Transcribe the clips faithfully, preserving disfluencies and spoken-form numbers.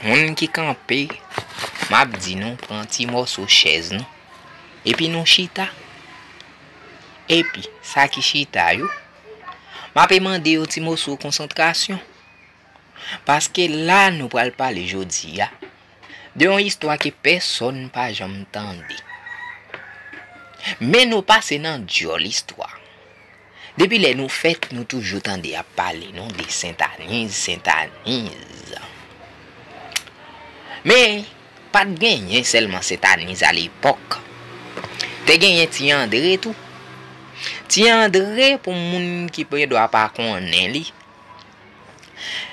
Moun ki kanpe, m ap di nou pran ti mòso chèz nou, epi nou chita. Epi, sa ki chita yo, m ape mande yo ti mòso konsantrasyon. Paske la nou pral pale jodi a de yon istwa ke pèsonn pa janm tande. Men nou pase nan dyòl istwa. Depi lè nou fèt, nou toujou tande y ap pale nou de Sentaniz, Sentaniz. Men, pa t genyen sèlman Sentaniz alepòk. Te genyen Ti Andre tou. Ti Andre, pou moun ki gendwa pa konnen li,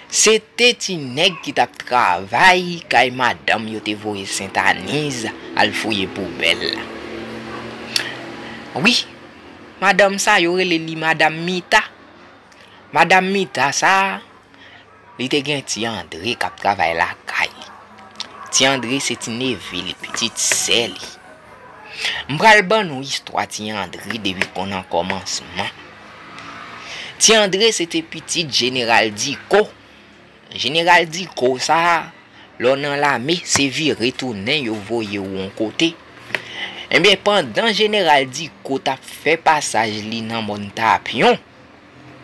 se te ti nèg ki t ap travay kay madanm yo te voye Sentaniz al fouye poubèl la. Wi, madanm sa yo rele li Madanm Mita. Madanm Mita sa, li te gen Ti Andre k ap travay lakay li. Ti Andre se ti neve li, pitit sè li. M pral ban nou istwa Ti Andre depi kon nan kòmansman. Ti Andre se te pitit Jeneral Diko. Jeneral Diko sa, lè w nan lame, se vire tounen yo voye w yon kote. Ebyen, pandan Jeneral Diko t ap fè pasaj li nan Mòn Tapyon,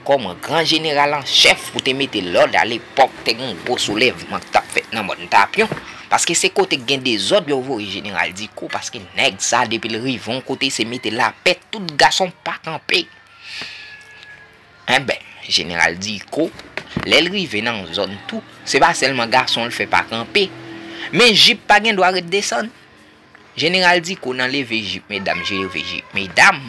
kòm gran jeneral an chèf pou te mete lòd alepòk, te gen yon gwo soulèvman k t ap fèt nan Mòn Tapyon. Paske se kote k gen dezòd yo voye Jeneral Diko, paske nèg sa, depi l rive yon kote, se mete lapè, tout gason pa kanpe. Enben, Jeneral Diko, lè l rive nan zòn tou, se pa sèlman gason l fè pa kanpe, men jip pa gen dwa ret desann. Jeneral Diko nan leve jip medam, leve jip medam.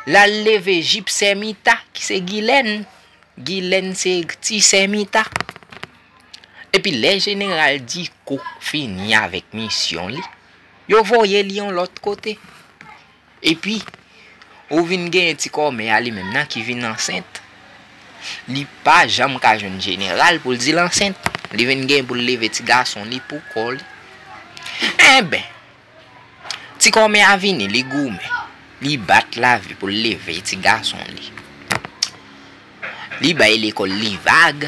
L al leve jip sè Mita, ki se Gilèn. Gilèn se ti sè Mita. Epi lè Jeneral Diko fini avèk misyon li, yo voye li yon lòt kote. Epi, ou vin genyen ti kòmè a li menm nan ki vin ansent. Li pa janm ka jwenn jeneral pou l di l ansent. Li vin gen pou l leve ti gason li pou kò li. Enben, ti kòmè a vini, li goumen. Li bat lavi pou l leve ti gason li. Li bay lekòl li vag.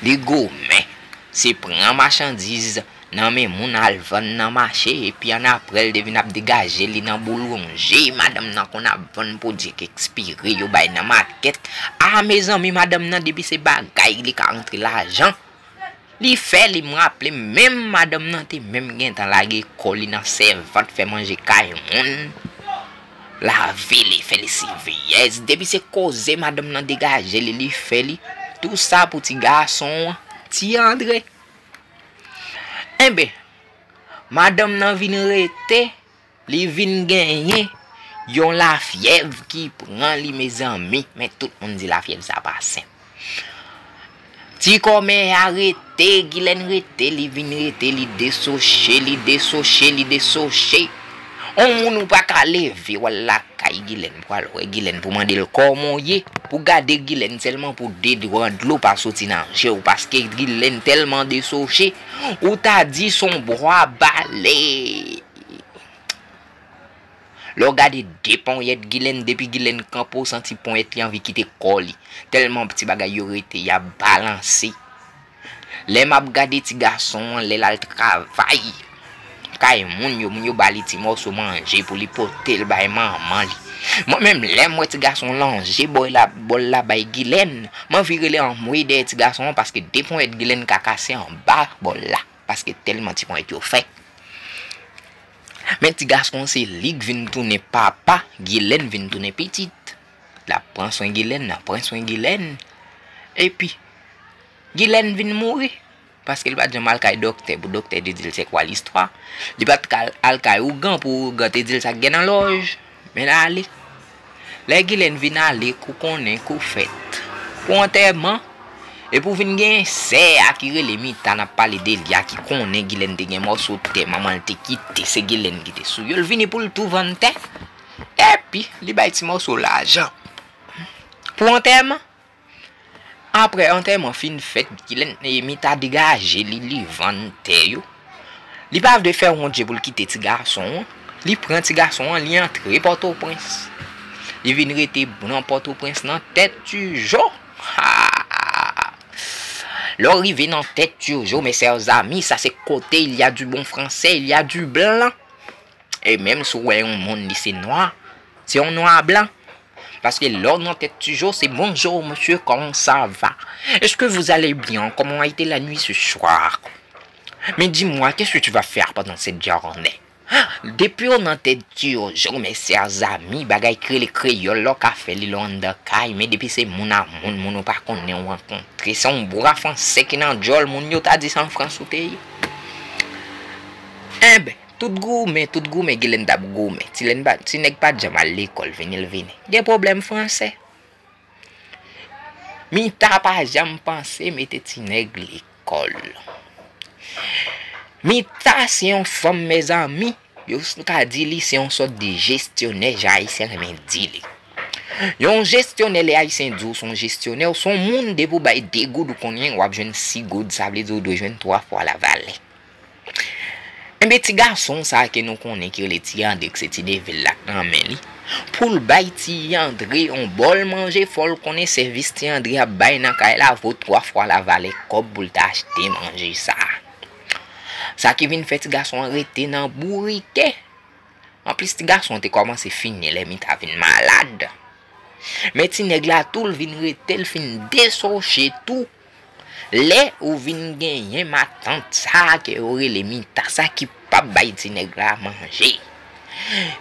Li goumen. Se pran machandiz nan men moun al vann nan mache, epi annapre l te vin ap degaje li nan boulanje madanm nan konn ap vann pwodui k ekspire yo bay nan makèt. A, mezanmi, madanm nan, depi se bagay li ka rantre lajan, li fè li. M raple m, menm madanm nan te menm gentan lage kò li nan sèvant fè manje kay moun, lave li, fè li siveyèz. Depi se koze madanm nan degaje li, li fè li. Tou sa pou ti gason an, Ti Andre. Enben, madanm nan vin rete, li vin genyen yon lafyèv ki pran li, mezanmi. Men tout moun di lafyèv sa pa senp. Ti kòmè a rete, Gilèn rete, li vin rete, li desoche, li desoche, li desoche. On moun ou pa ka leve, w al lakay Gilèn, pou al wè Gilèn, pou mande l kòman w ye, pou gade Gilèn sèlman pou de dwa dlo pa soti nan je w, paske Gilèn tèlman desoche, ou ta di s on bwa bale. Lè w gade de ponyèt Gilèn, depi Gilèn kanpe, w santi ponyèt li anvi kite kò li. Tèlman ti bagay yo rete, y ap balanse. Lè m ap gade ti gason an, lè l al travay kay moun yo, moun yo ba li ti mòso manje pou li pote l bay manman li. Mwen menm, lè m wè ti gason an lonje bò la, bò l la bay Gilèn, m anvi rele anmwe dèyè ti gason an, paske de ponyèt Gilèn ka kase anba bò l la, paske tèlman ti ponyèt yo fè. Men ti gason an, se li k vin tounen papa, Gilèn vin tounen pitit. L ap pran swen Gilèn, l ap pran swen Gilèn. Epi, Gilèn vin mouri. Paske li pa t janm al kay dòktè pou dòktè te di l se kwa listwa. Li pa t ka al kay ougan pou ougan te di l sa k gen nan lòj. Men l ale. Lè Gilèn vin ale, kou konnen, kou fèt. Pou antèman, epi w vin gen sè a ki rele Mita, n ap pale de li a, ki konnen Gilèn te gen mòso tè manman l te kite, se Gilèn ki te sou yo. L vini pou l tou vann tè. Epi, li bay ti mòso lajan. Pou antèman, apre antèman fin fèt, Gilèn, e, Mita degaje li, li vann tè yo. Li pa vle fè wondje pou l kite ti gason an. Li pran ti gason an, li antre Pòtoprens. Li vin rete nan Pòtoprens nan tèt Tijo. Ha! Lè w rive nan tèt Turgeau, mes chers amis, sa se kote il y a du bon français, il y a du blanc. E menm si w wè yon moun li se nwa, se yon nwa blan. Paske lè w nan tèt Turgeau, se bonjour monsieur, comment ça va? Est-ce que vous allez bien? Comment a été la nuit ce soir? Mais dis-moi, qu'est-ce que tu vas faire pendant cette journée? Depi w nan tèt Turgeau, mes chers amis, bagay k rele kreyòl la w ka fè li lè w anndan kay, men depi se moun a moun, moun ou pa konnen w rankontre, se yon bwa franse ki nan djòl moun yo, ta di se an Frans ou te ye. Enben, tout goumen, tout goumen, gen lè n t ap goumen. Ti lè n pa, ti nèg pa t janm al lekòl, vini l vini. Gen pwoblèm franse. Mita pa janm panse mete ti nèg lekòl. Mita se yon fanm, mezanmi, yo ka di li se yon sòt de jestyonè, jan Ayisyen renmen di li. Yon jestyonè, lè Ayisyen di w se yon jestyonè, ou se yon moun depi w bay de goud ou konnen w ap jwenn sis goud, sa vle di w dwe jwenn twa fwa la valè. Enben, ti gason sa a ke nou konnen ki rele Ti Andre, ki se Ti Nevil la k nan men li, pou l bay Ti Andre yon bòl manje, fò l konnen sèvis Ti Andre ap bay nan kay la vo twa fwa la valè kòb pou l ta achte manje sa a. Sa ki vin fè ti gason an rete nan bourike. Anplis, ti gason an te kòmanse fini lè Mita vin malad. Men ti nèg la tou, l vin rete, l fin desoche tou. Lè ou vin genyen matant sa a ke yo rele Mita sa ki p ap bay ti nèg la manje.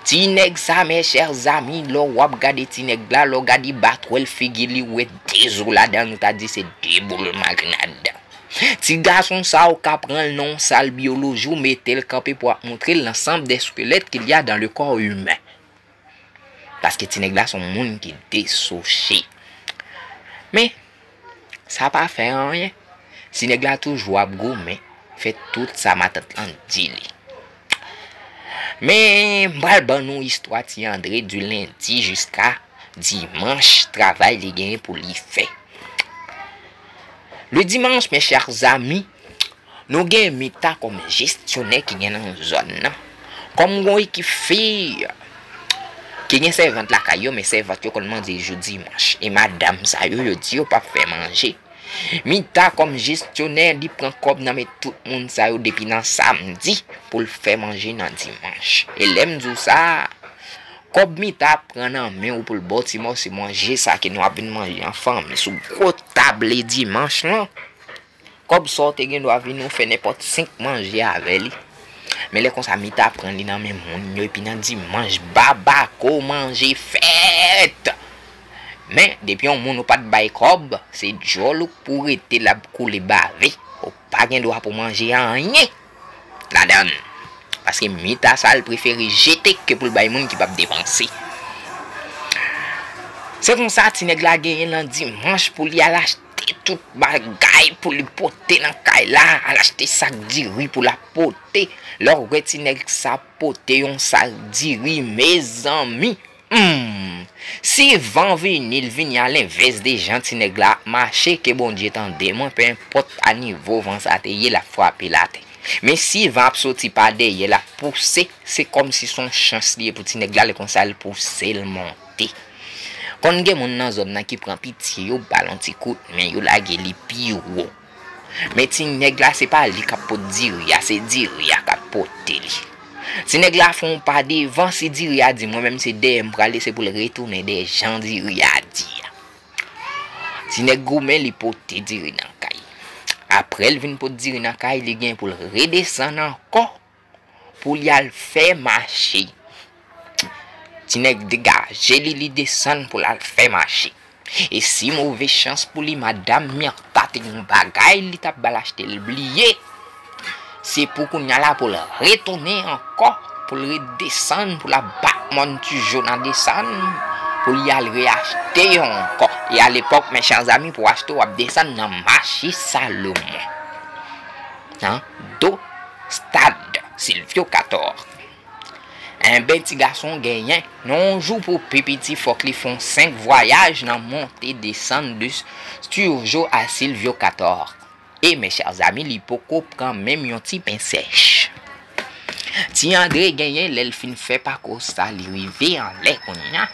Ti nèg sa, mes chers amis, lè w ap gade ti nèg la, lè w gade batwèl figi li, ou wè de zo ladan l, ou ta di se de boul marinad. Ti gason sa, ou ka pran l nan yon sal byoloji, ou mete l kanpe pou w ap montre l l'ensemble des squelettes qu'il y a dans le corps humain. Paske ti nèg la se yon moun ki desoche. Men, sa pa fè anyen. Ti nèg la toujou ap goumen, fè tout sa matant lan di li. Men, m pral ban nou istwa Ti Andre du lundi jusqu'à dimanche, travay li genyen pou li fè. Le dimanche, mes chers amis, nou gen Mita kòm jestyonè ki gen nan zòn nan. Kòm gon ekip fi ki gen sèvant lakay yo, men sèvant yo konn manje jou dimanch. E madanm sa yo, yo di yo p ap fè manje. Mita kòm jestyonè, li pran kòb nan men tout moun sa yo depi nan samdi pou l fè manje nan dimanch. E lè m di w sa, kòb Mita ap pran nan men w pou l ba w ti mòso manje sa ke nou ap vin manje an fanmi sou gwo tab le dimanch lan. Kòb sa w te gen dwa vin ou fè nenpòt senk manje avè li. Men lè konsa Mita pran li nan men moun yo epi nan dimanch babako manje fèt. Men depi yon moun ou pa t bay kòb, se djòl ou pou rete l ap koule bave. Ou pa gen dwa pou manje anyen ladan l. Paske Mita sa l prefere jete ke pou l bay moun ki p ap depanse. Se konsa ti nèg la genyen nan dimanch pou li al achte tout bagay pou li pote nan kay la, al achte sak diri pou l ap pote. Lè w wè ti nèg sa pote yon sak diri, mezanmi, hmm, si van vini, l vini alenvès de jan ti nèg la ap mache, ke Bondye tande mwen, penenpòt a nivo van sa te ye, l ap frape l atè. Men si van ap soti pa dèyè, l ap pouse, se kòmsi se yon chans li ye pou ti nèg la, lè konsa l pouse, l monte. Konn gen moun nan zòn nan ki pran pitye, yo ba l yon ti kout men, yo lage li pi wo. Men ti nèg la, se pa li k ap pot diri a, se diri a k ap pote li. Ti nèg la fè yon pa devan, si diri a di, mwen menm se dèyè m prale, se pou l retounen dèyè jan diri a di a. Ti nèg goumen, li pote diri nan kay. Apre l vin pot diri nan kay, li gen pou l redesann ankò pou li al fè mache. Ti nèg degaje li, li desann pou l al fè mache. E si move chans pou li, madanm Mita te gen yon bagay li t ap ba l achte, l bliye. Se pou kounye a la pou l retounen ankò, pou l redesann, pou l ap bat mòn Tijo nan desann, pou li al reyachte yo ankò. E alepòk, mes chers amis, pou w achte, w ap desann nan mache Salomon. Nan do stad Silvio Cator. Enben, ti gason genyen, nan yon jou pou pi piti, fòk li fè yon senk vwayaj nan monte desann de Sturgeon a Silvio Cator. E, mes chers amis, li poko pran menm yon ti pen sèch. Ti Andre genyen, lè l fin fè pakou sa, li rive anlè kounye a.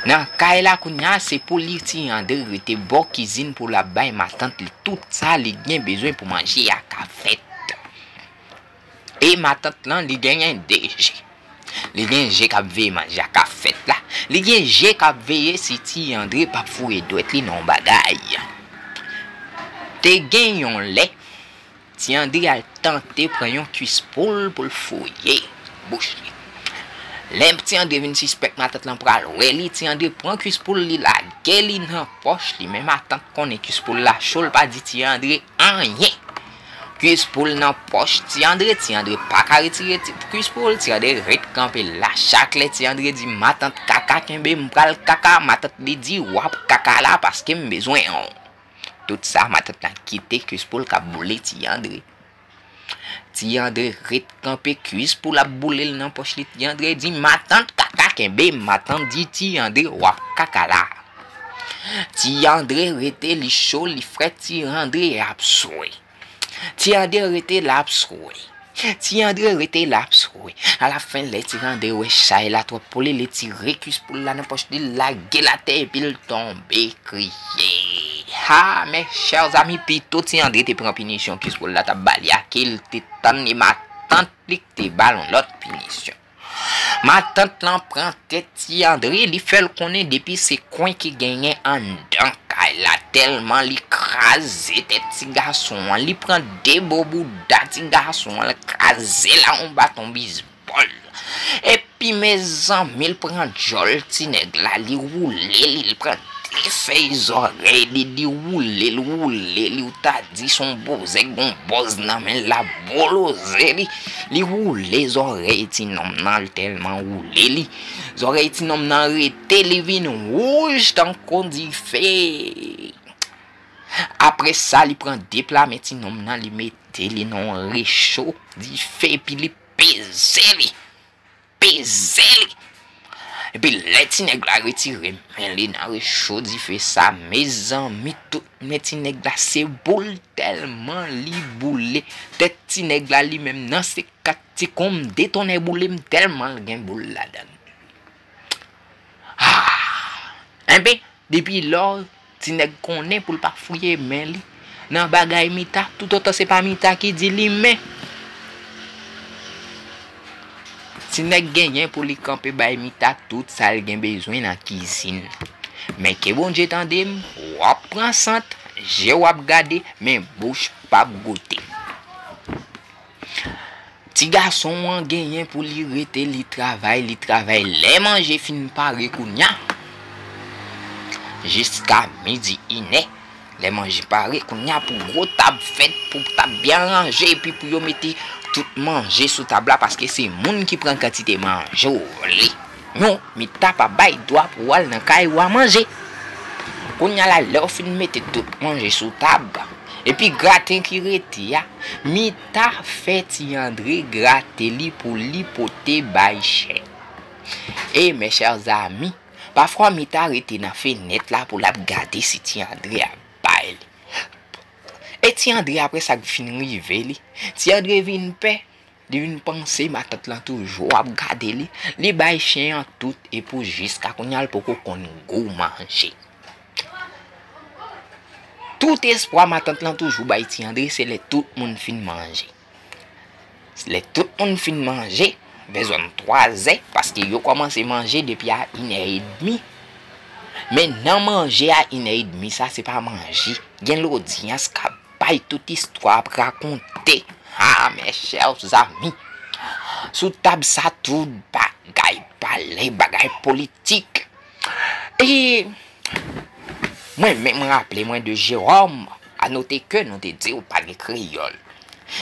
Nan kay la kounye a, se pou li Ti Andre rete bò kizin pou l ap bay matant li tout sa li gen bezwen pou manje a ka fèt. E matant lan, li genyen de je. Li gen je k ap veye manje a k ap fèt la. Li gen je k ap veye si Ti Andre p ap foure dwèt li nan yon bagay. Te gen yon lè, Ti Andre al tante pran yon kuis poul pou l fouye bouch li. Lè Ti Andre vin sispèk matant lan pral wè li, Ti Andre pran kuis poul li lage li nan pòch li, men matant konnen kuis poul la cho, l pa di Ti Andre anyen. Kuis poul nan pòch Ti Andre, Ti Andre pa ka retire ti, kuis poul, Ti Andre ret kanpe la. Chak lè Ti Andre di, "Matant kaka kenbe m, m pral kaka," matant li di, "W ap kaka la paske m bezwen w." Tout sa, matant la kite kuis poul k ap boule Ti Andre. Ti Andre ret kanpe, kuis poul ap boule l nan pòch li. Ti Andre di, "Matant kaka kenbe m," matant di, "Ti Andre, w ap kaka la." Ti Andre rete, li cho, li frèt, Ti Andre ap swe. Ti Andre rete, l ap swe. Ti Andre rete, l ap swe. Alafen, lè Ti Andre wè chay la twòp pou li, li tire kuis poul la nan pòch li, l lage l atè epi l tonbe kriye. Ha, mes chers amis, pito Ti Andre te pran pinisyon kuis poul la t ap ba li a ke l te tann e matant li k te ba l yon lòt pinisyon. Matant lan pran tèt Ti Andre, li fè l konnen depi se kwen ki genyen anndan kay la, tèlman li kraze tèt ti gason an, li pran de bò bouda ti gason an, l kraze l ak yon baton bizbòl. Epi, mezanmi, l pran djòl ti nèg la, li woule li, li pran de fèy zòrèy li, li woule l, woule li, ou ta di se yon bozèk, gon bòz nan men l, l ap boloze li. Li woule zòrèy ti nonm nan, l tèlman woule li. Zòrèy ti nonm nan rete, li vin wouj tankou dife. Apre sa, li pran de pla men ti nonm nan, li mete li nan yon recho dife, epi li peze li. Peze li. Epi lè ti nèg la retire men li nan recho dife sa, mezanmi, tout men ti nèg la se boul, tèlman li boule. Tèt ti nèg la li menm nan se kat ti konm detonnè boule m, tèlman l gen boul ladan l. Ah! Enben, depi lò, ti nèg konnen pou l pa fouye men li nan bagay Mita, toutotan se pa Mita ki di li men. Ti nèg genyen pou li kanpe bay Mita tout sa l gen bezwen nan kizin. Men ke Bondye tande m, w ap pran sant, je w ap gade, men bouch p ap goute. Ti gason an genyen pou li rete, li travay, li travay. Lè manje fin pare kounye a, jiska midi, inè, lè manje pare kounye a, pou gwo tab fèt, pou tab byen ranje, epi pou yo mete tout manje sou tab la, paske se moun ki pran kantite manje w vle. Non, Mita pa bay dwa pou w al nan kay ou a manje. Kounye a la, lè w fin mete tout manje sou tab, epi graten ki rete a, Mita fè Ti Andre grate li pou li pote bay chen. E, mes chers amis, pafwa Mita rete nan fenèt la pou l ap gade si Ti Andre ap bay li. E Ti Andre, apre sa k fin rive li, Ti Andre vin pè. Li vin panse matant lan toujou ap gade li. Li bay chen an tout, e pou jiska kounye a l poko konn gou manje. Tout espwa matant lan toujou bay Ti Andre, se lè tout moun fin manje. Lè tout moun fin manje, vè zòn twazè, paske yo kòmanse manje depi a inè edmi. Men nan manje a inè edmi sa, se pa manje. Gen lodyans k ap bay tout istwa ap rakonte. Ha, mes chers amis. Sou tab sa, tout bagay pale, bagay politik. E mwen menm raple mwen de Jérôme, a note ke nou te di w pale kreyòl.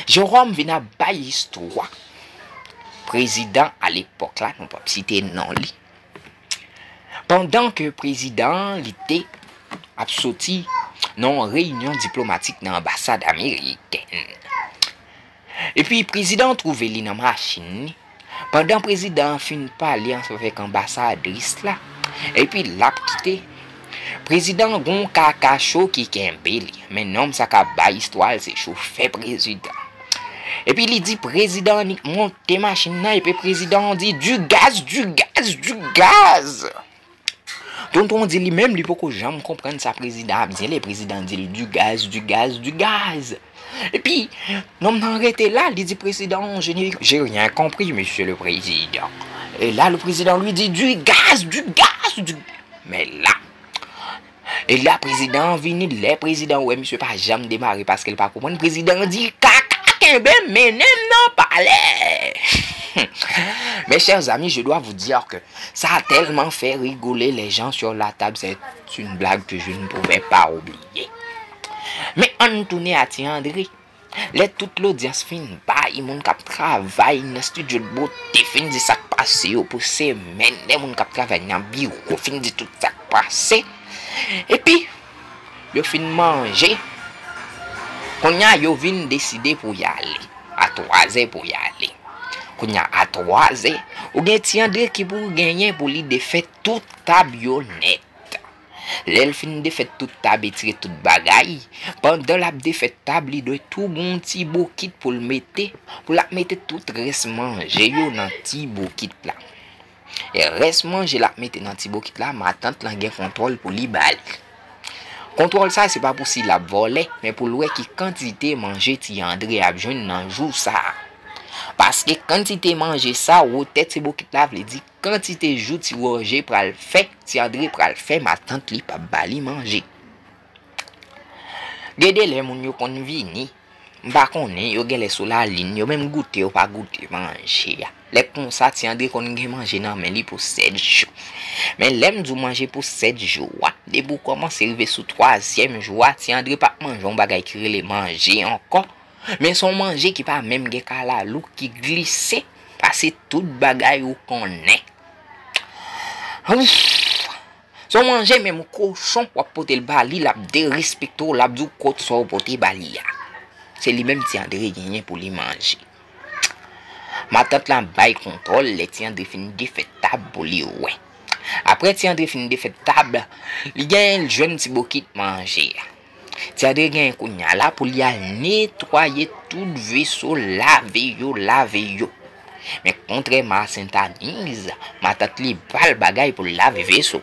Jérôme vin ap bay istwa prezidan a lepòk la, nou p ap site non li. Pandan ke prezidan an, li te ap soti nan yon reyinyon diplomatik nan anbasad amerikèn. Epi prezidan an twouve li nan machin li. Pandan prezidan an fin pale ansanm avèk anbasadris la, epi l ap kite, prezidan an gon kaka cho ki kenbe li. Men nonm sa k ap bay istwa l se chofè prezidan. Epi li di prezidan annik monte machin nan, epi prezidan an di, "Du gaz, du gaz, du gaz!" Tonton di li menm li poko janm konprann sa prezidan ap di, lè prezidan di l du gaz, du gaz, du gaz. Epi, nonm nan rete la, li di prezidan, je n'ai, j'ai rien compris, monsieur le président. Et là, le président lui dit du gaz, du gaz, du... Men la, e la prezidan an vini, lè prezidan wè misye pa janm demare paske l pa konprann, prezidan an di, kaka kenbe m, mennen m nan palè. Mes chers amis, je dois vous dire que ça a tellement fait rigoler les gens sur la table, c'est une blague que je ne pouvais pas oublier. Men ann tounen a Ti Andre. Lè tout lodyans fin bay, moun k ap travay nan estidyo de bote fin di sa k pase yo pou semèn, lè moun k ap travay nan biwo fin di tout sa k pase, epi yo fin manje, kounye a yo vin deside pou y ale. A twazè pou y ale. Kounye a, a twazè, ou gen Ti Andre ki pou genyen pou li defè tout tab yo nèt. Lè l fin defèt tout tab e tire tout bagay, pandan l ap defèt tab, li dwe tou gon ti bokit pou l mete, pou l ap mete tout rès manje yo nan ti bokit la. E rès manje l ap mete nan ti bokit la, matant lan gen kontwòl pou li ba li. Kontwòl sa, se pa pou si l ap vòlè, men pou l wè ki kantite manje Ti Andre ap jwenn nan jou sa a. Paske kantite manje sa, wotè ti bokit la vle di kantite jou Ti Wòje pral fè, Ti Andre pral fè, matant li p ap ba li manje. Gen de lè moun yo konn vini, m pa konnen, yo genlè sou lalin, yo menm goute, yo pa goute manje a. Lè konsa, Ti Andre konn gen manje nan men li pou sèt jou. Men lè m di w manje pou sèt jou a, depi w kòmanse rive sou twazyèm jou a, Ti Andre p ap manje yon bagay ki rele manje ankò. Men se yon manje ki pa menm gen kalalou, ki glise, pase tout bagay ou konnen. Ouf! Se yon manje menm kochon w ap pote l ba li, l ap derespekte w, l ap di w kot sa w pote ba li a. Se li menm Ti Andre genyen pou li manje. Matant lan bay kontwòl lè Ti Andre fin defèt tab pou li wè. Apre Ti Andre fin defèt tab, li genyen l jwenn ti bokit manje a. Ti Andre genyen kounye a la pou li al netwaye tout veso, lave yo, lave yo. Men kontrèman a Sentaniz, matant li ba l bagay pou l lave veso.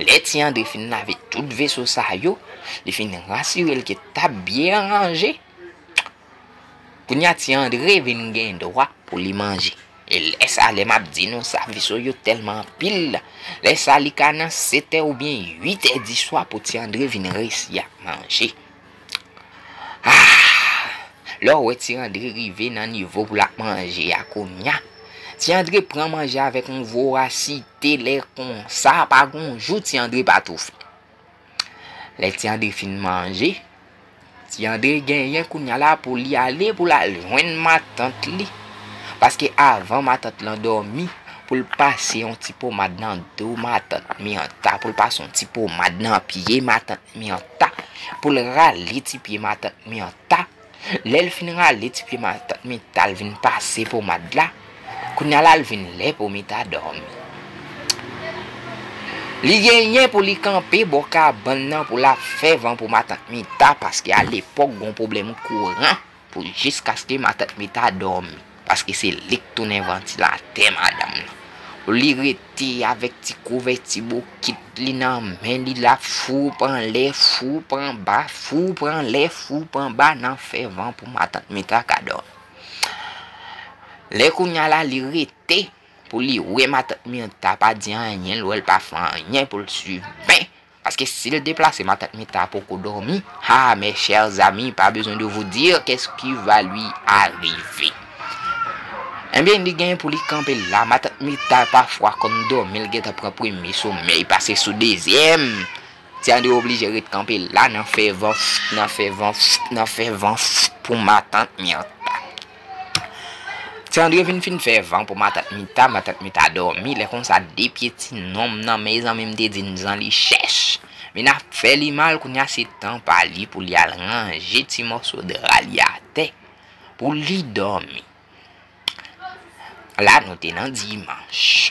Lè Ti Andre fin lave tout veso sa yo, li fin rasire l ke tab byen ranje. Kounye a Ti Andre vin gen dwa pou li manje. E lè sa, lè m ap di nou sa, veso yo tèlman anpil, lè sa li ka nan sèt è oubyen uit è di swa pou Ti Andre vin resi ap manje. Ah! Lè w wè Ti Andre rive nan nivo pou l ap manje a kounye a, Ti Andre pran manje avèk yon vorasite lè konsa, pa gon jou Ti Andre pa toufe. Lè Ti Andre fin manje, Ti Andre genyen kounye a la pou li ale pou l al jwenn matant li. Paske avan matant lan dòmi, pou l pase yon ti pomad nan do matant Miyanta, pou l pase yon ti pomad nan pye matant Miyanta, pou l rale ti pye matant Miyanta, lè l fin rale ti pye matant Mita, l vin pase pomad la, kounye a la l vin lè pou Mita dòmi. Li genyen pou li kanpe bò kabann nan pou l ap fè van pou matant Mita, paske alepòk gon pwoblèm kouran pou jiskaske matant Mita dòmi, paske se li k tounen vantilatè madanm nan. Pou li rete avèk ti kouvèti bokit li nan men li, l ap foup anlè, foup anba, foup anlè, foup anba nan fè van pou matant Mita ka dòmi. Lè kounye a la li rete pou li wè matant Mita pa di anyen, l wè l pa fè anyen pou l swiv men. Paske si l deplase, matant Mita poko dòmi. Ha, mes chers amis, pas besoin de vous dire qu'est-ce qui va lui arriver. Ebyen, li genyen pou li kanpe la. Matant Mita pafwa konn dòmi, l gentan pran premye somèy, pase sou dezyèm. Ti Andre oblije ret kanpe la, nan fè van, nan fè van, nan fè van pou matant Mita. Ti Andre vin fin fè van pou matant Mita, matant Mita dòmi, lè konsa de pye ti nonm nan, mezanmi, m te di n jan li chèch. Men n ap fè li mal, kounye a se tan pa li pou li al ranje ti mòso dra li atè, pou li dòmi. La nou te nan dimanch.